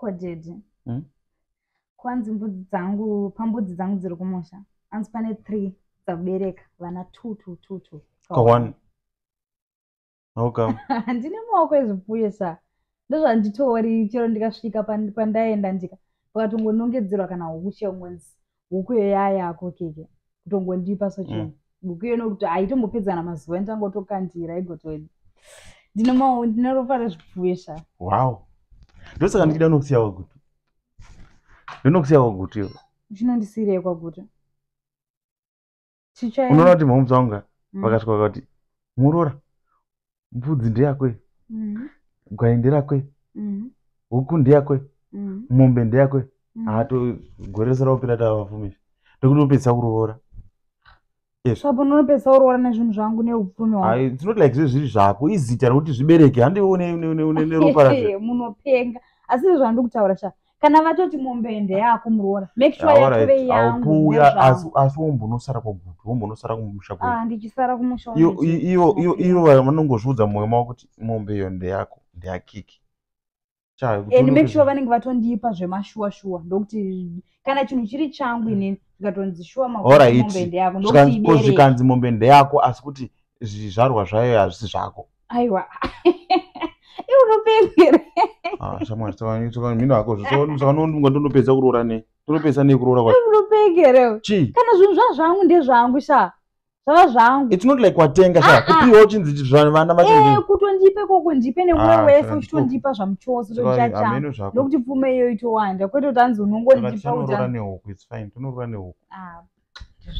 Kodhedhi. Kwanzi mbudzi dzangu, pambudzi dzangu dziri kumusha, anzi pane three dzakubereka vana two two two two. Ka1. How come? Handine maoko ezvipfuyo sha. Ndozvanditori chero ndikasvika pandaenda ndika pakatongonongedzerwa kana huku cheungonzi huku iyo yayako keke kutongondipa sochino. Huku iyo nokuti haitombopedzana mazuva nditangotokandira igotodi. Ndine maoko, ndine ropa rezvipfuyo sha. Wow. Ndosaka ndichida nokusiya kwaGutu. Ndinokusiya kwaGutu iwe. Uchinondisiyirei kwaGutu? Ticha. Unoona kuti mhoms vangu vakasvika vakati, "Muroora, mbudzi ndeyako iyi, gwai nderako iyi, huku ndeyako iyi, mombe ndeyako iyi." Hato gore rese rakupera tavafumisa. Ndokuti unopedzisa kuroora. Sapo unopedzisa kuroora nezvinhu zvangu neupfumi hwangu. Hai, it's not like zviri zvako, izita rekuti zvibereke. Handi une neropa razvo. Munopenga. Asi zvandiri kutaura sha. Kana vatoti mombe ndeyako muroora, make sure yatove yangu. Aupuya asi asi wombonosara kwaGutu, wombonosara kumusha kwedu. Ah, ndichisara kumusha. Iyo vanongozviudza mumwoyo mavo kuti mombe iyo ndeyako, ndeyakiki. And make sure vanenge vatondipa zvemashuwa shuwa, ndokuti kana chinhu chiri changu inini zvikatonzi shuwa mombe ndeyako, ndokuti ibereke. Zvikanzi mombe ndeyako, asi kuti zvizvarwa zvayo hazvisi zvako. Aiwa, iwe unopengere. Ah, shamwari, saka mhino hako, saka ndonopedza kuroora nei? Tonopedza nei kuroora kwacho? Unopengere. Chii? Kana zvinhu zvazvangu ndezvangu sha, zvava zvangu. It's not like watenga sha. Ah, ah. Kupiwa uchinzi vana vacho Kutondipe koko, ndipe nemwoyo Ah, wese. saka Uchitondipa zvamuchose. Saka Tochachanga hameno zvako. ndokuti pfuma iyo itowanda, kwete kuti hanzi Saka unongondipa kuti tichanoroora nehuku, it's fine, tonorora nehuku. Ah,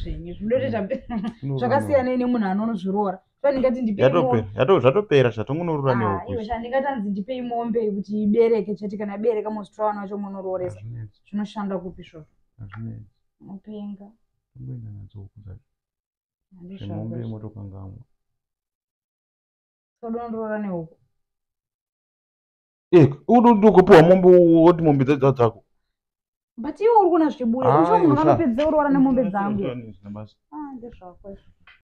zvenyu zvinotoita Tonorora. Zvakasiyana nemunhu anonozviroora. Ndingati ndipei mombe. Zvatopera, zvatongonorora Ah, nehuku. iwe, chandingati hanzi ndipei mombe kuti ibereke chete, kana ibereka mozitora vana vacho munorooresa. Hazvinetsi. Zvinoshanda kupi izvozvo? Hazvinetsi. Unopenga. Tongoenda nadzo huku dzacho. Handizvako Zvemombe izvo. motokangamwa. Todonoroora nehuku. Udokupiwa mombe woti mombe dzacho dzako. But iwe uri kuona zvichibuda. Ah, Ucho munhu iwe sha. vanopedza kuroora nemombe dzangu. Zvina basa. Ah, ndezvako izvo.